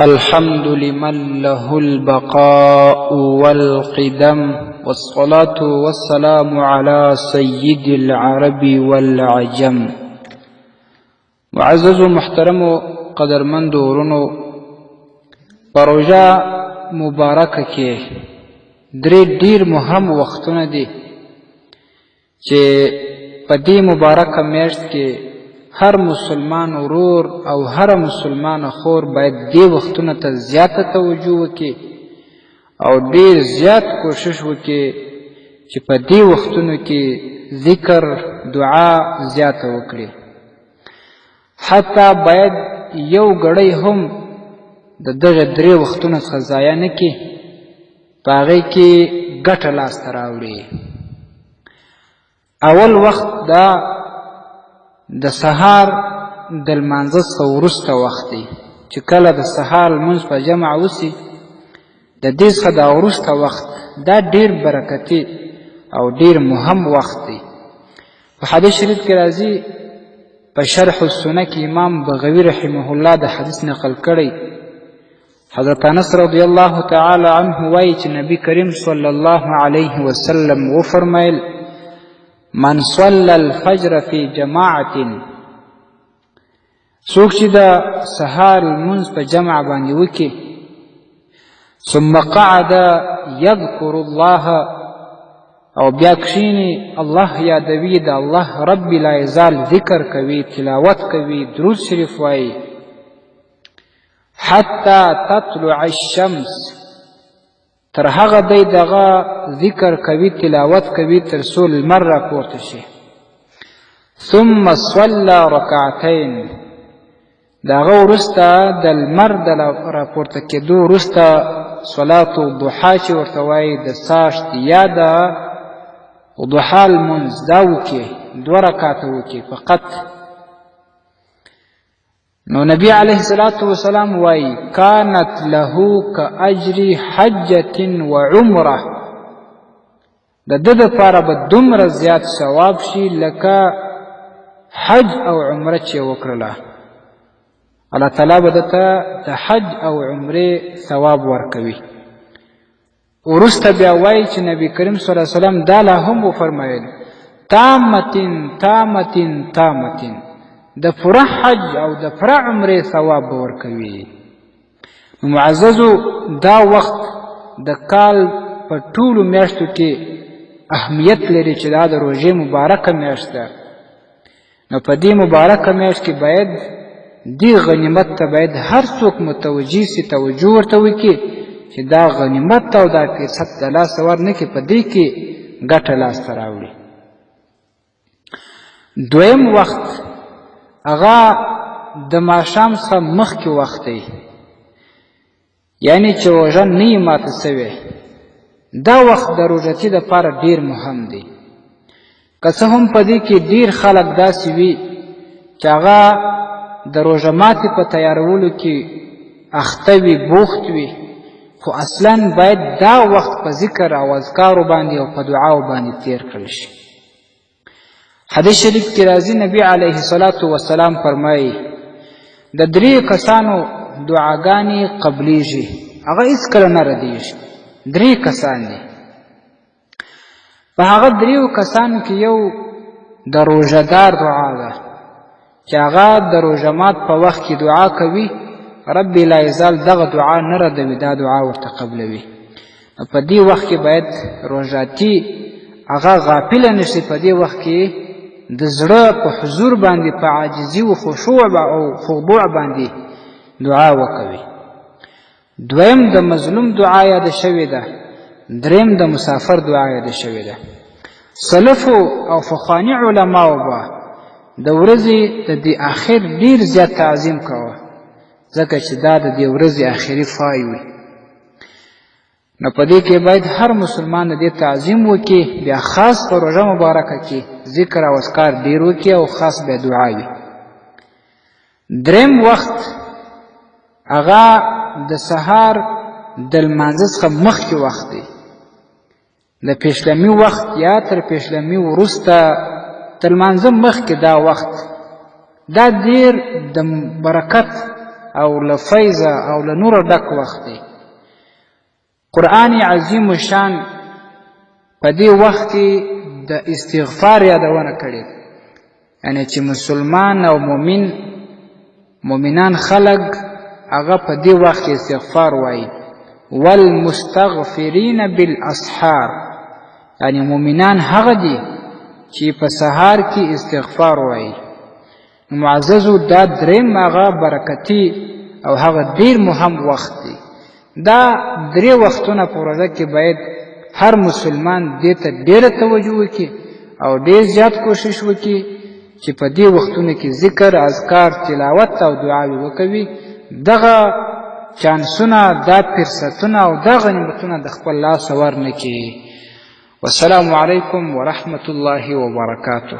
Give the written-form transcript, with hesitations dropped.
الحمد لمن له البقاء والقدم والصلاة والسلام على سيد العرب والعجم. معزز محترم قدرمند ورونو، پروژه مبارکه کې درې ډیر مهم وختونه دي چې په دې مبارکه میاشت کې هر مسلمان ورور او هر مسلمان خور باید دې وختونو ته زیاته توجه وکړي او ډیر زیات کوشش وکړي چې په دې وختونو کې ذکر دعا زیاته وکړي. حتی باید یو ګړی هم د دغه درې وختونو څخه ضایع نه کړي، په هغې کې ګټه لاسته راوړي. اول وخت دا د سهار د لمانځه څخه وروسته وخت دی، چې کله د سهار لمونځ په جمع وسي، د دې څخه دا وروسته وخت دا ډیر برکتي او ډیر مهم وخت دی. په حدیث شریف کې راځي، په شرح السنه کې امام بغوي رحمه الله د حدیث نقل کړی، حضرت انس رضی الله تعالی عنه وایي چې نبی کریم صلی الله علیه وسلم وفرمایل: من صلى الفجر فی جماعت، څوک چې د سهار لمونځ په جمع باندې وکړي، ثم قعد یذکر الله، او بیا کښیني الله یادوي، د الله رب لا یزال ذکر کوي، تلاوت کوي، درود شریف وایي، حتی تطلع الشمس، تر هغه دی دغه ذکر کوي تلاوت کوي تر څو لمر راپورته شي. ثم صلى رکعتین، د هغه وروسته د لمر د راپورته کېدو وروسته صلات الضحا چې ورته وایي، د څاښت یا د ضحا لمونځ دا وکړي، دوه رکعته وکړي فقط. نو نبی علیه الصلاة والسلام وایي: کانت له کاجر حجة وعمره، د ده دپاره به دومره زیات ثواب شي لکه حج او عمره چې وکړله. الله تعالی به ده ته د حج او عمرې ثواب ورکوي. وروسته بیا وایي چې نبی کریم صلی الله علیه وسلم دا لا هم وفرمایل: تامتین تامتین تامتین، د پوره حج او د پوره عمرې ثواب به ورکوي. نو معززو، دا وخت د کال په ټولو میاشتو کې اهمیت لري چې دا د روژې مبارکه میاشت ده. نو په دې مبارکه میاشت کې باید دې غنیمت ته باید هر څوک متوجه سي، توجه ورته وکړي چې دا غنیمت او دا فرصت د لاسه ور نه کړي، په دې کې ګټه لاسته راوړي. دویم وخت هغه د ماښام څخه مخکې وخت دی، یعنی چې روژه نه یي ماته سوې. دا وخت د روژتي دپاره ډیر مهم دی. که څه هم په دې کې ډیر خلک داسې وي چې هغه د روژه ماتې په تیارولو کې اخته وي، بوخت وي، خو اصلا باید دا وخت په ذکر او اذکارو باندې او په دعاو باندې تیر کړل شي. حدیث شریف کې راځي، نبی علیه الصلاة والسلام فرمایي: د درې کسانو دعاګانې قبلیږي، هغه هیڅکله نه ردیږي. درې کسان دي. په هغه دریو کسانو کې یو د روژهدار دعا ده چې هغه د روژه مات په وخت کې دعا کوي، رب لا یزال دغه دعا نه ردوي، دا دعا ورته قبلوي. په دې وخت کې باید روژاتي هغه غافله نه شي. په دې وخت کې د زړه په حضور باندې په عاجزي او خشوع او خضوع باندې دعا وکوي. دویم د مظلوم دعا یاده شوې ده، دریم د مسافر دعا یاده شوې ده. سلفو او فخواني علماو به د ورځې د دې آخر ډیر زیات تعظیم کاوه، ځکه چې دا د دې ورځې آخري فای وي. نو په دې کې باید هر مسلمان د دې تعظیم وکړي، بیا خاص په روژه مبارکه کې ذکر او اذکار ډیر وکړي او خاص بیا دعا وي. دریم وخت هغه د سهار د لمانځه څخه مخکې وخت دی، د پیشلمي وخت یا تر پیشلمي وروسته تر لمانځه مخکې دا وخت دا ډیر د برکت او له فیضه او له نوره ډک وخت دی. قرآن عظیم الشان په دې وخت کې د استغفار یادونه کړې، یعنی چې مسلمان او مؤمن مؤمنان خلق هغه په دې وخت کې استغفار وایي. والمستغفرین بالاسحار، یعنی مؤمنان هغه دي چې په سهار کې استغفار وایي. معززو، دا دریم هغه برکتي او هغه ډیر مهم وخت دی. دا درې وختونه په ورځ کې باید هر مسلمان دې ته ډیره توجه وکړي او ډیر زیات کوشش وکړي چې په دې وختونو کې ذکر، اذکار، تلاوت او دعاوې وکوي. دغه چانسونه، دا فرصتونه او دا غنیمتونه د خپل لاسه ورنکړي. والسلام علیکم ورحمة الله وبرکاته.